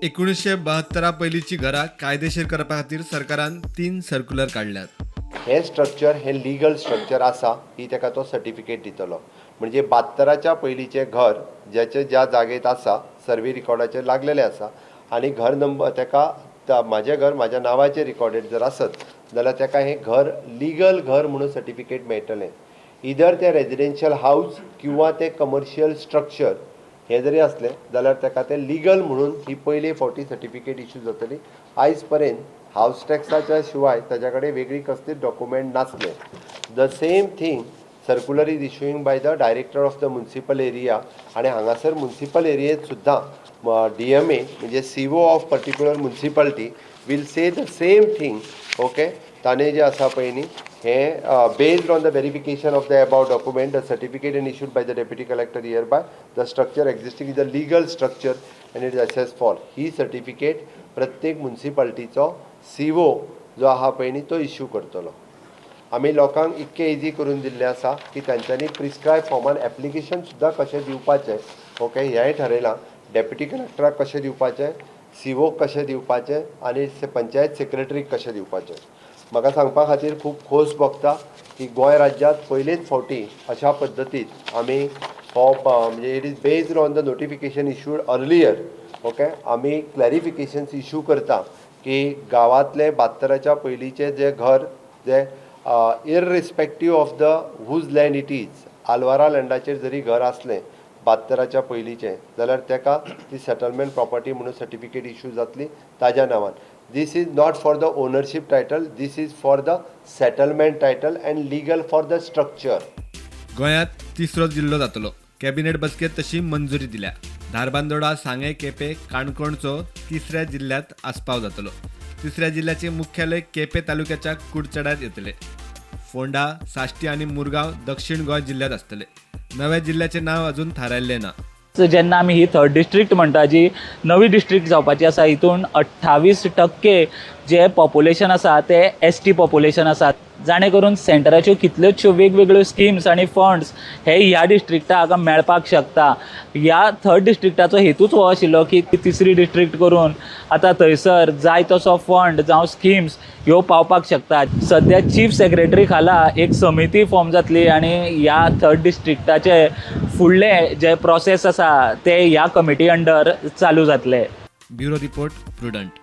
1972 पयलींची घरां कायदेशीर करपा खातीर सरकारान तीन सर्क्युलर काडल्यात. हें स्ट्रक्चर हें लिगल स्ट्रक्चर आसा, ही ताका तो सर्टिफिकेट दितलो. म्हणजे 72च्या पयलींचें घर ज्याचे ज्या जागेत आसा, सर्वे रिकॉर्डाचेर लागलेलें आसा आनी घर नंबर ताका म्हाजें घर म्हाज्या नांवाचेर रिकॉर्डेड जर आसत जाल्यार ताका हें घर लिगल घर म्हणून सर्टिफिकेट मेळटलें. इदर तें रेजिडेन्शियल हावज किंवा तें कमर्शियल स्ट्रक्चर हें जरी आसलें जाल्यार ताका तें लिगल म्हणून ही पयले फावटी सर्टिफिकेट इशू जातली. आयज पर्यंत हावज टॅक्साच्या शिवाय ताच्या कडेन वेगळी कसलीच डॉक्युमेंट नासलें. The same thing circular is issuing by the director of the municipal area आनी हांगासर मुन्सिपल एरियेंत सुद्दां डीएमए म्हणजे CO of particular municipality will say the same thing, okay? ताणें जें आसा पळय न्ही, हें based on the verification of the above document, the certificate and issued by the deputy collector, hereby the structure existing is a legal structure and it is assess for. He certificate प्रत्येक मुन्सिपाल्टीचो CO जो आहा पळय न्ही, तो issue करतलो. आमी लोकांक इतकें इजी करून दिल्लें आसा की तांच्यांनी प्रिस्क्रायब फॉर्मान एप्लिकेशन सुद्दां कशें दिवपाचें, ओके, हेंय ठरयलां. डेप्युटी कलेक्टराक कशें दिवपाचें, सीओक कशें दिवपाचें आनी पंचायत सेक्रेटरीक कशें दिवपाचें. म्हाका सांगपा खातीर खूब खोस भोगता की गोंय राज्यांत पयलेच फावटी अशा पद्दतीन आमी हो म्हणजे it is based on the notification issued earlier, okay, आमी क्लॅरिफिकेशन्स इशू करता की गांवांतले 72च्या पयलींचे जे घर जे irrespective of the whose land it is, आलवारा लँडाचेर जरी घर आसलें 72च्या पयलींचें जाल्यार ताका ती सेटलमेंट प्रॉपर्टी म्हणून सर्टिफिकेट इशू जातली ताज्या नांवान. This is not for the ownership title, this is for the settlement title and legal for the structure. गोंयांत तिसरो जिल्लो जातलो. कॅबिनेट बसकेत तशी मंजुरी दिल्या. धारबांदोडा, सांगें, केपें, काणकोणचो तिसऱ्या जिल्ल्यांत आस्पाव जातलो. तिसऱ्या जिल्ल्याचे मुख्यालय केपें तालुक्याच्या कुडचड्यार येतले. फोंडा, साश्टी आनी मुरगांव दक्षिण गोंय जिल्ल्यांत आसतले. नव्या जिल्ल्याचें नांव अजून थारायल्लें ना. जेन्ना आमी ही थर्ड डिस्ट्रिक्ट म्हणटा, जी नवी डिस्ट्रिक्ट जावपाची आसा, हितून 28% जे पॉप्युलेशन आसा ते एसटी पॉप्युलेशन आसा, जाणे करून सेंटराच्यो कितल्योचश्यो वेगवेगळ्यो स्किम्स आनी फंड्स हे ह्या डिस्ट्रिक्टाक मेळपाक शकता. ह्या थर्ड डिस्ट्रिक्टाचो हेतूच हो आशिल्लो की तिसरी डिस्ट्रिक्ट करून आतां थंयसर जाय तसो फंड जावं स्किम्स ह्यो पावपाक शकता. सद्या चीफ सेक्रेटरी खाला एक समिती फॉर्म जातली आनी ह्या थर्ड डिस्ट्रिक्टाचे फुडले जे प्रोसेस आसा ते ह्या कमिटी अंडर चालू जातले. Bureau report, prudent.